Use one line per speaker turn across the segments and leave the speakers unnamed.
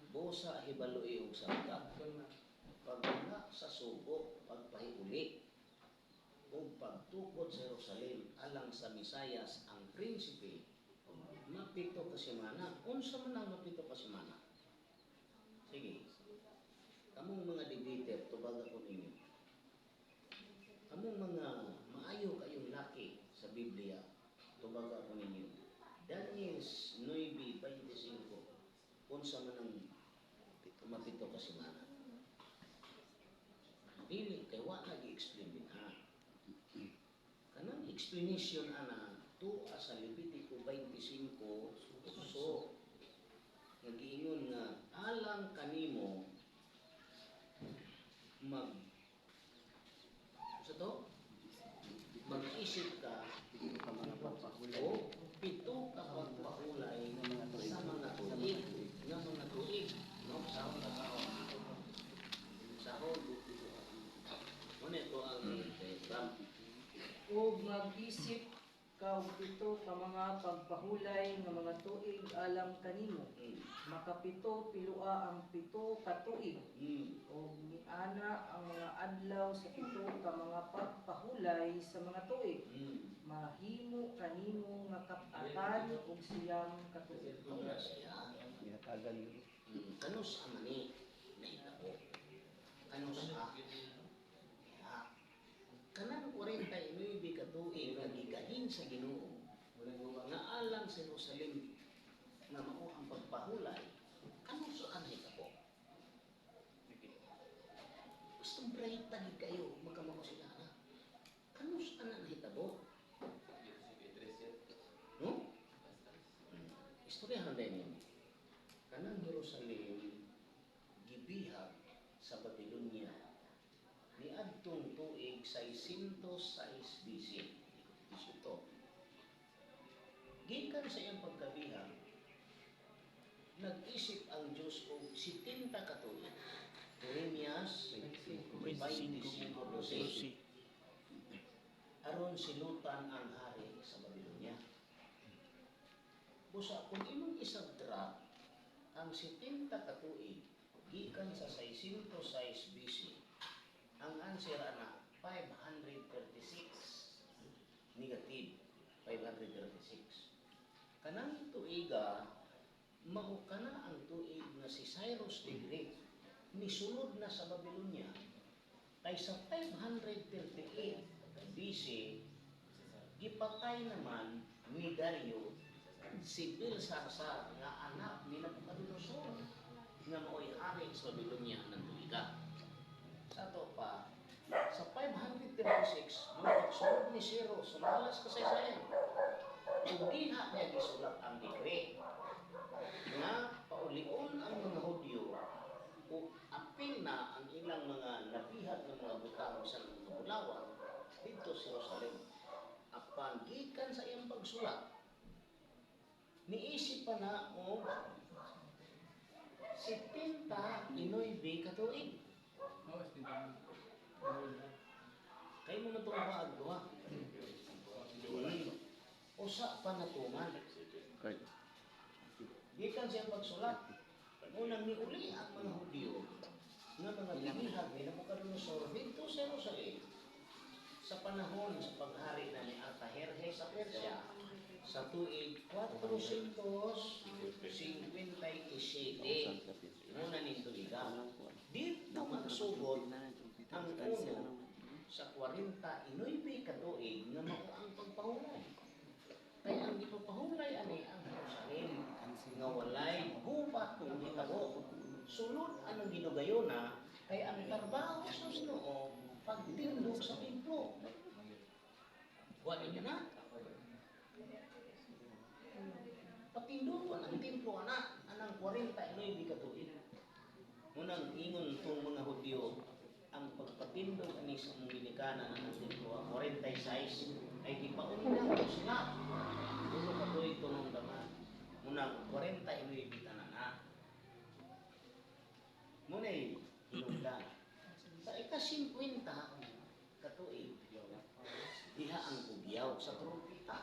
Busa hibaloi og sabta. Pagwala sa sugo, pagpahiuli, ug pagtukod sa Jerusalem alang sa Mesayas ang prinsipe, mapito ka semana. Unsa man ang mapito ka semana? Sige. Kamong mga debater, tubag ako ninyo. Kamong mga maayo kayong laki sa Biblia, tubag ako ninyo. Daniel 9:25. Unsa man ang mapito ka semana? Dili kay wa nag-explain din ha. Kanang explanation ana tuwa sa Levitico 25:8 nga giingon nga alang kanimo mag sa to mag-isip ka
Pito ka mga pagpahulay.
O pito ka pagpahulay
Nga mga tuig.
Sa mga tuig, nga mga tuig, no? Sahon ka, sahon sahon. Muna ito ang diagram.
Ug mag-isip ka og pito ka mga pagpahulay nga mga tuig alang kanimo. Makapito piloa ang 7 ka tuig. Ug miana ang mga adlaw sa 7 ka mga pagpahulay sa mga tuig. Mahimo kanimo nga kap-atan og 9 ka tuig.
Wala siya.
Gihatagan yun.
Kanus ang mani nahitabo? Kanus a? Ya. Kanang 49 ka tuig nga gigahin sa Ginoo nga alang sa Jerusalem nga mao ang pagpahulay, kanus ang nahitabo? Gustong bright gid kayo magkamao sila na. Kanus ang nahitabo? No? Istoryahan din ninyo. Kanang Jerusalem gibihag sa Babylonia niadtong tuig 606 BC. Ito. Gikan sa iyang pagkabihag, nag-isip ang Diyos og 70 ka tuig. Jeremias 25:12. Aron silutan ang hari sa Babylonia. Busa kung imong isubtract ang 70 ka tuig gikan sa 606 BC, ang answer ana 536, negative 536. Kanang tuiga mao kana ang tuig nga si Cyrus the Great nisulod na sa Babylonia, kay sa 538 BC gipatay naman ni Dario si Belshazzar nga anak ni Nabucodonosor nga mao'y hari sa Babylonia ng tuiga. Sa ato pa, sa 536, mga pagsulod ni Cyrus sa malas kasaysayan, ug diha niya gisulat ang decree nga paulion ang mga Hudyo o apil na ang ilang mga nabihag ng mga butang sa mga bulawan didto sa Jerusalem. Apan gikan sa iyang pagsulat, niisip pa na og 79 ka tuig.
Oo, 79.
Kay mo na itong baag ha? Usa pa natuman.
Kay
Gikan sa iyang pagsulat, unang niuli ang mga Hudyo nga mga binihag ni Nabucodonosor didto sa Jerusalem sa panahon sa paghari na ni Artajerjes sa Persia sa tuig 457. Muna ning tuiga. Dito magsugod ang uno sa 49 ka tuig nga mao ang pagpahulay. Kay ang gipapahulay ani ang Jerusalem nga walay gubat kung hitabo. Sulod anang ginugayona kay ang trabaho sa Ginoo pagtindog sa templo. Wa ninyo na. Patindugon ang templo ana anang 49 ka tuig. Munang ingon tong mga Hudyo, ang pagpatindog ani sa mong ginikanan ang templo ang 46 ay gipaundang ko sila. 2 ka tuig tunong daman. Munang 49 tanan na. Muna'y hinungdan. Sa ika-50 katuig, diha ang gugyaw sa trumpeta.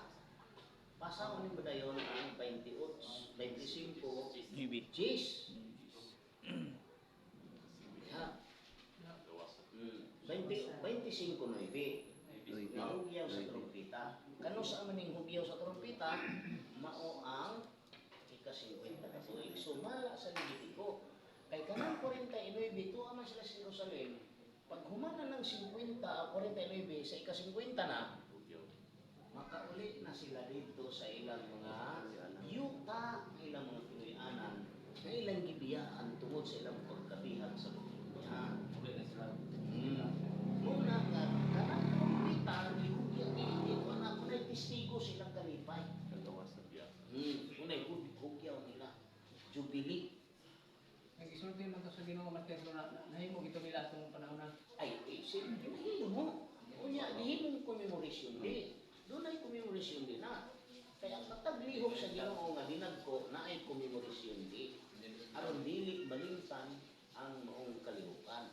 Pasahon ni dayon ang 28, 25, Jis. 45-9.
Nueve.
Nga hugyaw sa trompeta. Kano sa maning hugyaw sa trompeta, mao ang ika-50 ka tuig. Sumala sa Levitico. Kay kanang 49, tuwa man sila sa Jerusalem. Pag humana ng 50 o 49, sa ika-50 na, makauli na sila dito sa ilang mga yuta, ilang mga Pinoy-anan, na ilang gibiyaan tungod sa ilang pagkabihag sa Babylonia. Muna nga, kanang trompeta, gihugya ni dito na kunay testigo silang kalipay. Kunay hugyaw nila. Jubilee.
Nag-isulti man to sa Ginoo, Master, na nahimo gito nila atong panahon na.
Ay, eh, nahimo. Unya, gihimong commemoration day. Doon ay commemoration day na. Kaya ang matag lihok sa Ginoo nga dinagko na ay commemoration day. Aron dili malimtan ang maong kalihukan.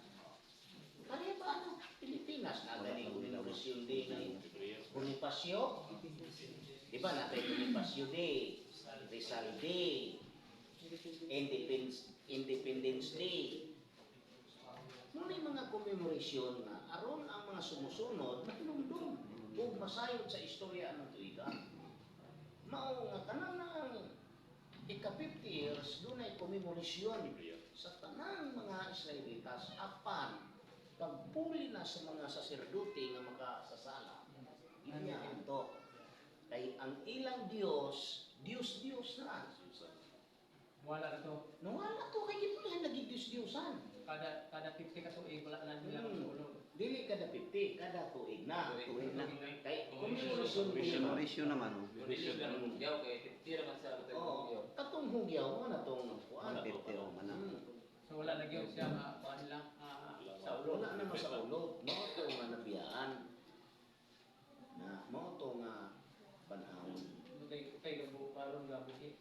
Pareha ba ano? Pilipinas na gani commemoration day na Bonifacio. Di ba natay Bonifacio Day, Rizal Day, Independence Day. Muna yung mga commemoration nga aron ang mga sumusunod mahinumdum ug masayod sa istorya ang tuiga. Mao nga tanan ang ika 50 years dunay commemoration sa tanang mga Israelitas apan pagpuli na sa mga saserdote nga makasasala. Gibiyaan to. Kay ang ilang Dios, Dios Dios na.
Wala na to.
Nawala to kay gipulihan lagi Dios Diosan.
Kada kada 50 ka tuig wala na nila ulo.
Dili kada 50, kada tuig na.
Tuig na.
Kay commemoration day naman.
Commemoration naman. Oh.
Oo. Katong hugyaw mo na tong kuan.
150 o man.
So wala na gyud siya nga kuan nila sa ulo.
Wala naman sa ulo. Mao to nga nabiyaan. Na mao to nga panahon.
Kay kay gabo karon gabuhi.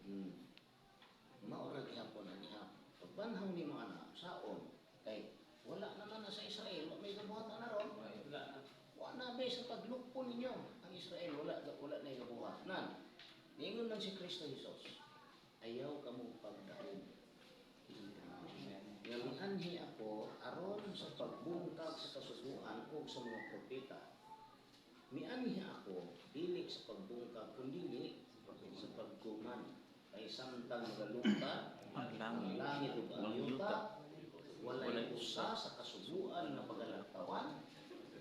Mao ra gihapon ang ihap. Pagbanhaw nimo ana saon kay wala naman na sa Israel, wa may gabuhat na ron.
Wala na.
Wa na be sa paglukpo ninyo ang Israel, wala wala na gabuhat nan. Niingon man si Kristo Jesus, ayaw kamo pagdaog. Nga anhi ako aron sa pagbungkag sa kasuguan ug sa mga propeta. Mianhi ako dili sa pagbungkag kundi sa pagkuman. Kay samtang magalungtad
Ang
ang
langit.
langit ug ang yuta, walay usa sa kasuguan nga pagalaktawan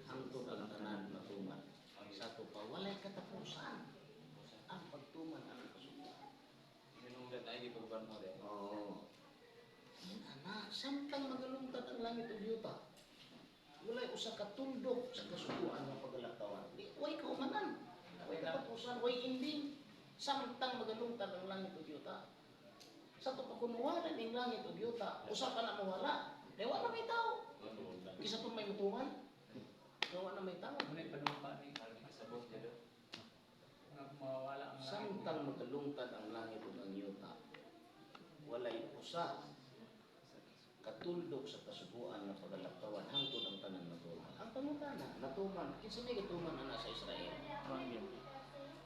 hangtod ang tanan matuman. Sa ato pa walay katapusan ang pagtuman ang kasuguan. Oo. Yan ana, samtang magalungtad ang langit ug yuta, walay usa ka tuldok sa kasuguan nga pagalaktawan. Di way kaumanan, way katapusan, way ending. Samtang magalungtad ang langit ug yuta. Sa to pa kung mawala ning langit ug yuta, usa pa na mawala. Kay wala may tao. Isa pa may mutuman. Wala na may tao.
Ngunit panumpa ni nga mawala ang langit.
Samtang magalungtad ang langit ug ang yuta, walay usa katuldok sa kasuguan nga pagalaktawan hangtod ang tanan natuman. Ang pangutana, natuman, kinsa may gatuman ana sa Israel?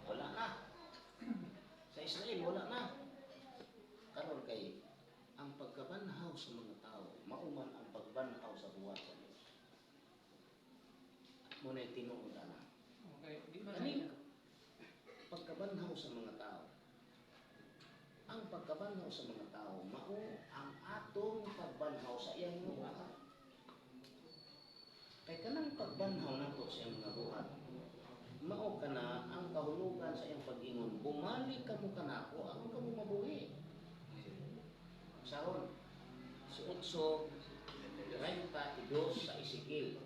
Wala na. Sa Israel wala na. Karon kay ang pagkabanhaw sa mga tao, mauman ang pagbanhaw sa buhat sa Dios. Muna'y tinuod ana.
Okay, di ba
Kaning pagkabanhaw sa mga tao. Ang pagkabanhaw sa mga tao, mao ang atong pagbanhaw sa iyang buhat. Kay kanang pagbanhaw nato sa iyang mga buhat, mao kana ang kahulugan sa iyang pag-ingon, bumalik kamo kanako, aron kamo mabuhi. Saron, si 8:32 sa Ezekiel.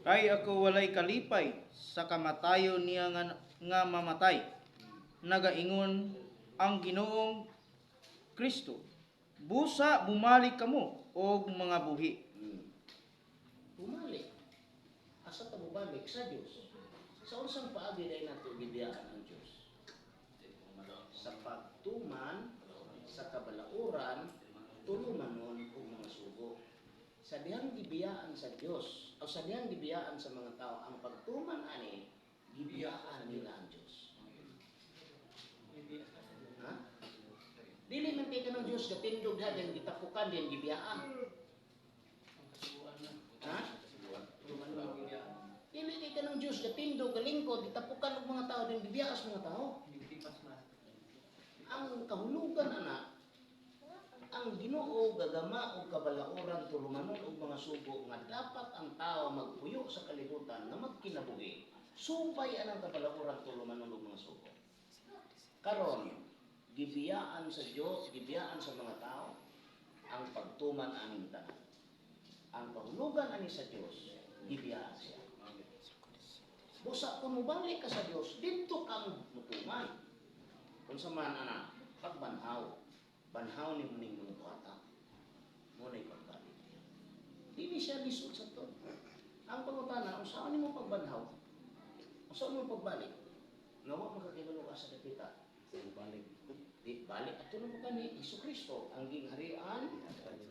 Kay ako walay kalipay sa kamatayon niya nga mamatay. Nagaingon ang Ginoong Kristo. Busa bumalik kamo og mga buhi.
Bumalik. Asa ta bumalik? Sa Dios. Sa unsang paagi day nato gibiyaan ang Dios? Sa pagtuman sa kabalauran, tulumanon ug mga sugo. Sa dihang gibiyaan sa Dios o sa dihang gibiyaan sa mga tao ang pagtuman ani, gibiyaan nila ang Dios. Dili man kay kanang Dios gatindog ha din gitapukan din gibiyaan.
Ang kasubuan na.
Ha?
Tulumanon ang gibiyaan.
Dili kay kanang Dios gatindog galingkod gitapukan og mga tao din gibiyaas mga tao.
Nagtipas man.
Ang kahulugan ana, ang Ginoo gagama og kabalaoran, tulumanon og mga sugo nga dapat ang tao magpuyo sa kalibutan nga magkinabuhi supay anang kabalaoran, tulumanon og mga sugo. Karon gibiyaan sa Dios, gibiyaan sa mga tao ang pagtuman aning tanan. Ang kahulugan ani sa Dios, gibiyaan siya. Busa kung mobalik ka sa Dios, didto ka mutuman. Unsa man ana, pagbanhaw. Banhaw ni muning mga buhata. Mo na'y pagbalik niya. Dili siya lisod sa to. Ang pangutana, unsaon nimo pagbanhaw? Unsaon nimo pagbalik? Nga wa makakibalo ka sa dapita.
Balik.
Di balik ato na mo kani Hesus Kristo ang gingharian.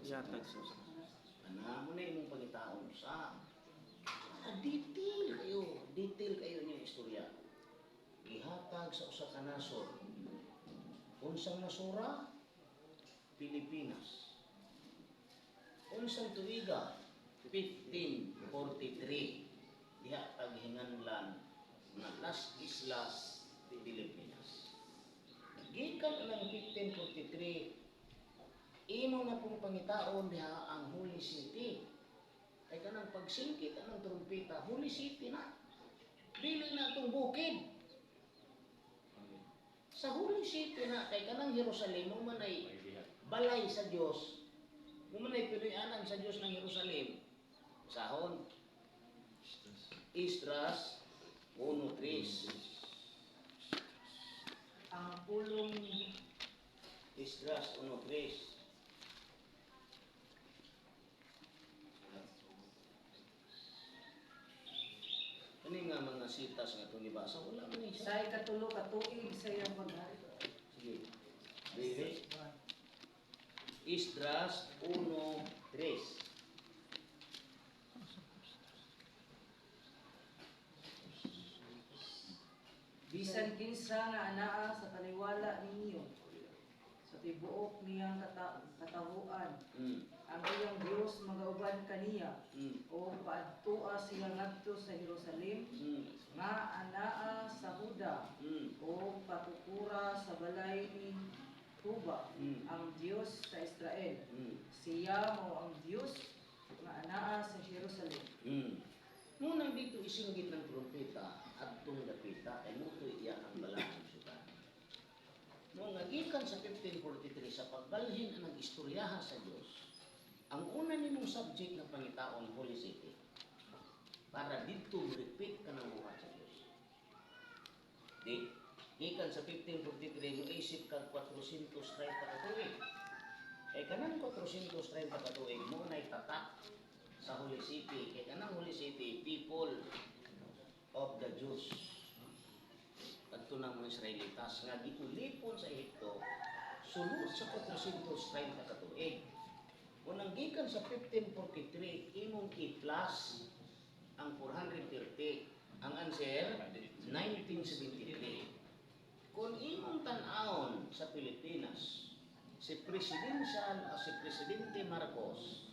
Yatag sa
Ana mo na imong pangitaon sa detail kayo, detail kayo inyong istorya. Gihatag sa usa ka nasod. Unsang nasura? Pilipinas. Unsang tuiga? 1543. Diha taghinganlan nga Las Islas, Pilipinas. Gikan ang 1543, imo na pong pangitaon diha ang Holy City. Kay kanang pagsingkit anang trumpeta, Holy City na. Dili na itong bukid. Sa Holy City na, kay kanang Jerusalem, mo man ay balay sa Dios. Mo man ay pinuyanan sa Dios ng Jerusalem. Sahon. Istras 1:3.
Ang pulong
Istras 1:3. Kani nga mga sitas nga itong gibasa, wala man ni siya.
Sa ikatulo ka tuig sa iyang paghari.
Sige. Dili. Istras 1:3.
Bisan kinsa nga anaa sa taliwala ninyo sa tibuok niyang katahuan, ang iyang Dios magauban kaniya o paadtua siya ngadto sa Jerusalem nga anaa sa Huda o patukura sa balay ni Tuba ang Dios sa Israel. Siya mao ang Dios nga anaa sa Jerusalem.
Ngunang dito isinggit ng trompeta adtong dapita kay mo iya ang balaan syudad. Mo nga gikan sa 1543 sa pagbalhin ang istoryaha sa Dios. Ang una nimong subject na pangitaon, Holy City. Para didto mo repeat ka ng buhat sa Dios. Di gikan sa 1543 mo isip kag 430 ka tuig. Kay kanang 430 ka tuig mo nay tatak sa Holy City. Kay kanang Holy City, people of the Jews. Kadto ng mga Israelitas nga giulipon sa Ehipto sulod sa 430 ka tuig. Kung ang gikan sa 1543 imong i-plus ang 430, ang answer 1973. Kung imong tan-awon sa Pilipinas, si presidential o si Presidente Marcos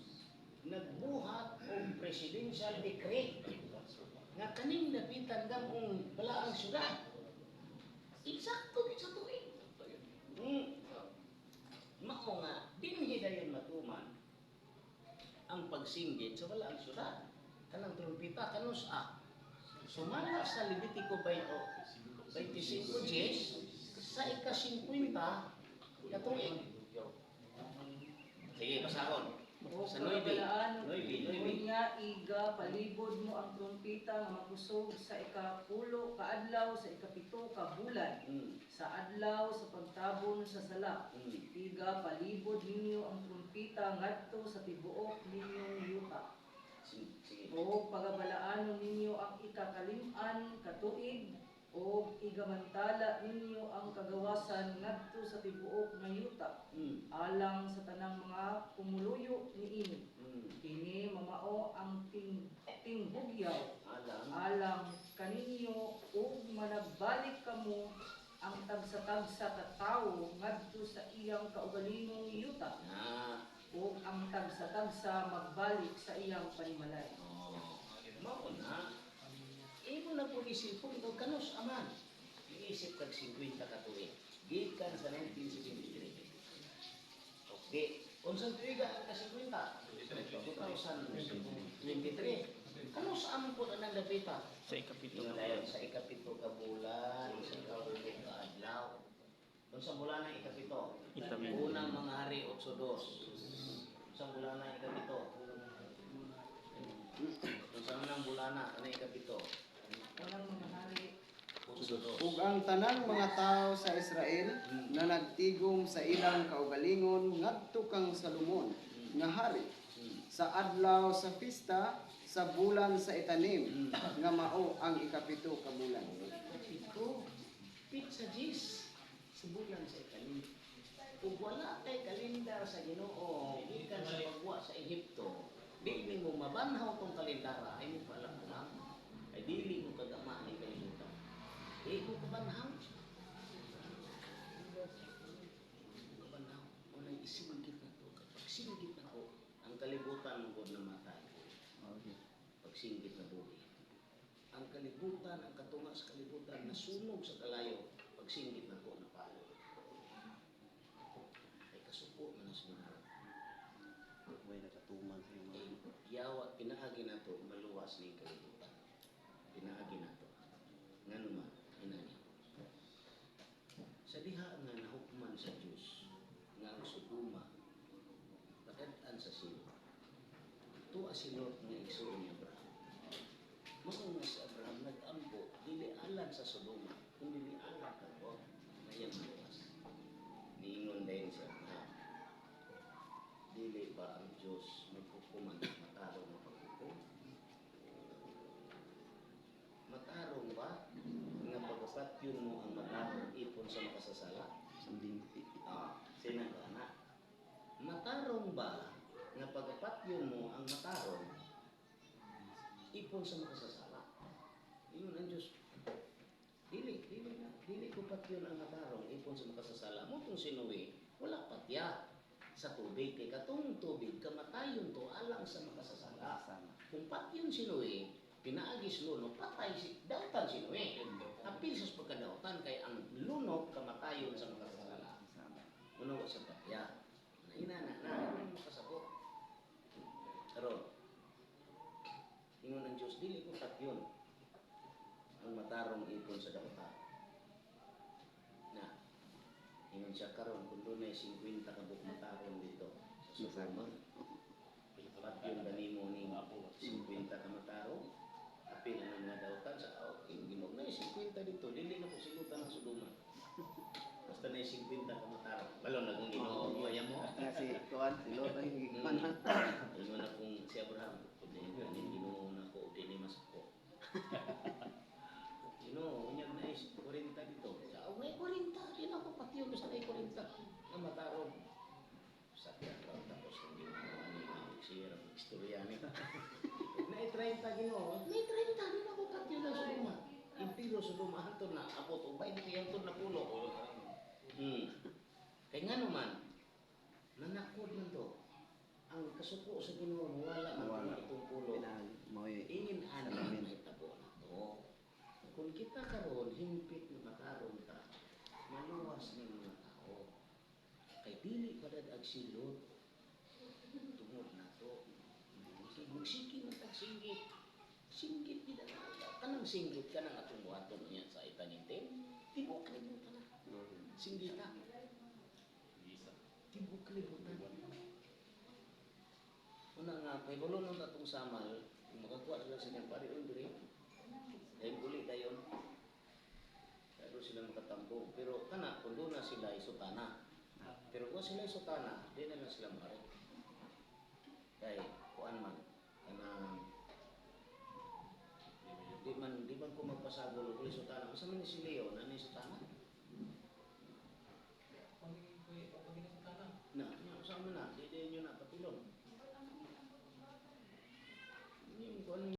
nagbuhat og presidential decree nga kaning dapitan gamong balaang syudad. Eksakto gid sa tuig. Mao nga dinhi dayon matuman ang pagsinggit sa balaang syudad. Kanang trumpita kanus a. Sumala sa Levitico 25:10 sa ika-50 ka tuig. Sige, basahon.
O
Sa 9.
kagabalaan,
9, 9.
unya iga palibod mo ang trumpita nga makusog sa ikapulo ka adlaw sa ikapito ka bulan, sa adlaw sa pagtabon sa sala. Iga palibod ninyo ang trumpita ngadto sa tibuok ninyong yuta.
Sige.
O pagabalaanon ninyo ang ikakalim-an katuig o igamantala ninyo ang kagawasan ngadto sa tibuok nga yuta alang sa tanang mga pumuluyo niini. Kini mamao ang tinghugyaw
Alam.
alang kaninyo ug managbalik kamo Ang tagsa-tagsa ka tawo ngadto sa iyang kaugalingong yuta
Na,
ug ang tagsa-tagsa magbalik sa iyang panimalay.
oh, mao na. Imo na po isipon kung kanus aman. Iisip kag 50 ka tuig. Gikan sa 1973. Okay. Unsang tuiga ang ka-50? 2023. Kanus aman po na nang dapita?
Sa ikapito.
Ingon dayon sa ikapito ka bulan, sa ikawalo ka adlaw. Unsa bulan ang ikapito?
Itamin.
Unang mga hari 8:2. Unsang bulan ang ikapito? Unsa man ang bulana kanang ikapito?
Unang mga hari
8:2.
Ug ang tanang mga tao sa Israel na nagtigom sa ilang kaugalingon ngadto kang Salomon nga hari sa adlaw sa pista sa bulan sa itanim nga mao ang ikapito ka bulan.
Ikapito, pizza gis sa bulan sa ikalim. Ug wala kay kalendar sa Ginoo gikan sa pagwa sa Ehipto, dili mo mabanhaw tong kalendara ay mo pala alam. Ay dili mo kagama ang kalibutan. Di mo kabanhaw. Kabanhaw. Unang isinggit na to. Kapag singgit na ko, ang kalibutan mo na matay. Pagsinggit na buhi. Ang kalibutan, ang katunga sa kalibutan, nasunog sa kalayo, pagsinggit na ko, napalo. Ay kasuko man ang Ginoo.
Way nakatuman sa iyong
Ay,
mga.
yawa, pinaagi na to, maluwas ning kalibutan. Pinaagi na to. Ngano man, inani. Sa diha nga nahukman sa Dios nga ang Sodoma padad-an sa silo. Tuwa si Lot nga igsuon ni Abraham. Mao nga si Abraham nag-ampo dili alang sa Sodoma, kundi dili alang kang Lot nga iyang maluwas. Niingon dayon si Abraham, dili ba ang Diyos maghukuman ng matarong nga paghukom? Matarong ba nga pagkapatyon mo ang matarong ipon sa makasasala?
Sa binti.
Ah, sinang ka na. Matarong ba nga pagkapatyon mo ang matarong ipon sa makasasala? Ingon ang Diyos. Dili, dili na. Dili ko patyon ang matarong ipon sa makasasala. Mo tong si Noe, wala patya sa tubig. Kay katong tubig, kamatayon to alang sa makasasala.
Sama.
Kung patyon si Noe, pinaagis luno, patay si, dautan si Noe. Apil sa pagkadautan kay ang lunok kamatayon sa makasasala.
Sama.
Uno wa sa patya. Naina na na, ano makasabot. Karon, ingon ang Diyos, dili ko patyon ang matarong ipon sa dautan. Na, ingon siya karon kung dunay 50 ka buok matarong dito sa Sodoma, patyon ba nimo ning 50 ka matarong? Apil ang mga dautan sa okay, Ginoo na 50 dito, dili na ko silutan ang Sodoma. Basta na 50 ka matarong. Balo na kung Ginoo, kaya mo.
Nga si Kuan, si Lot ang gikuan.
Ingon na kung si Abraham, kung di Ginoo na ko, di ni masako. Ginoo, unyag na is 40 dito. Sa og na 40, di na ko patiyon basta na 40 nga matarong. Sa karon tapos ang Ginoo ani ang sira ang istorya ni. Na 30 Ginoo, na 30 di na ko patiyon ang Sodoma. Impiro Sodoma hantod na abot og 20 hantod na pulo. Kay ngano man, manakod man to. Ang kasuko sa Ginoo wala man
Wala.
tong itong pulo.
Pinaagi. Mao'y
Ingin ani
Salamin.
may tabo na to. Kung kita karon hingpit nga matarong ta, maluwas ning mga tao. Kay dili padad silot tungod nato. Magsige man tag singgit. Singgit gid ang kanang singgit kanang atong buhaton niya sa itanintin. Tibuok kalibutan na. Singgita. Tibuok kalibutan. Una nga, kay gulo nung atong samal, kung makakuha sila sa inyong parion diri, dahil uli dayon. Pero sila makatambo. Pero kana, kung doon na sila isutana. Pero kung sila isutana, di na lang sila mare. Kay, kuan man, kanang di man ko magpasagol og isutana. Unsa man ni si Leo, na ni isutana? Na, nya unsa man na, di nyo na patilon. Yung kuan.